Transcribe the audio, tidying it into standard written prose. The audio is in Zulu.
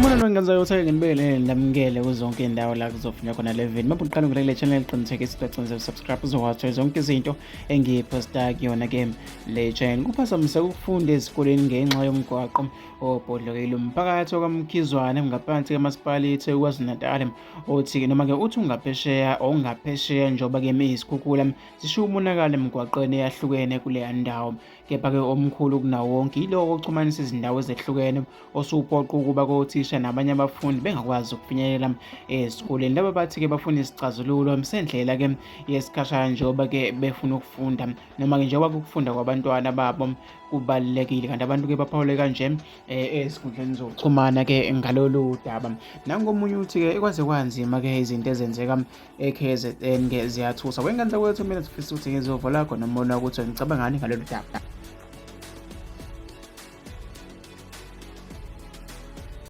Sanibona lwengenza ukuthi nginibele namukele kuzonke indawo la kuzofunywa khona le video. Mapho uqala ngale channel qinisekisa ukuthi subscribe uzokwazi zonke izinto engiyiphosta kuyona ke le channel. Kuphazamise ukufunda ezikoleni ngenxa yomgwaqo obhodlokile umphakathi waKwaMkhizwane ngaphansi kaMasipala iTheku KwaZulu-Natal othi noma-ke uthi ungaphesheya ongaphesheya njengoba-ke izikhukhula zishiya umonakalo emigwaqweni eyahlukene kuleya ndawo. Kepha-ke omkhulu kunawo wonke yilowo oxhumanisa izindawo ezehlukene osuphoqa ukuba kothisha nabanye abafundi bengakwazi ukufinyelela ezikoleni. Laba bathi-ke bafuna isixazululo sendlela-ke yesikhashana njengoba-ke befuna ukufunda noma-ke njengoba ukufunda kwabantwana babo kubalulekile. Kanti abantu-ke baphawule kanje ezinkundleni zokuxhumana-ke ngalolu daba. Nangomunye uthi-ke kwaze kwanzima-ke izinto ezenzeka e-KZN-ke ziyathusa. Wengane zakwethu mina sifisa ukuthi ngizwe uvo lakho nombono wakho ukuthi ngicabangani ngalolu daba.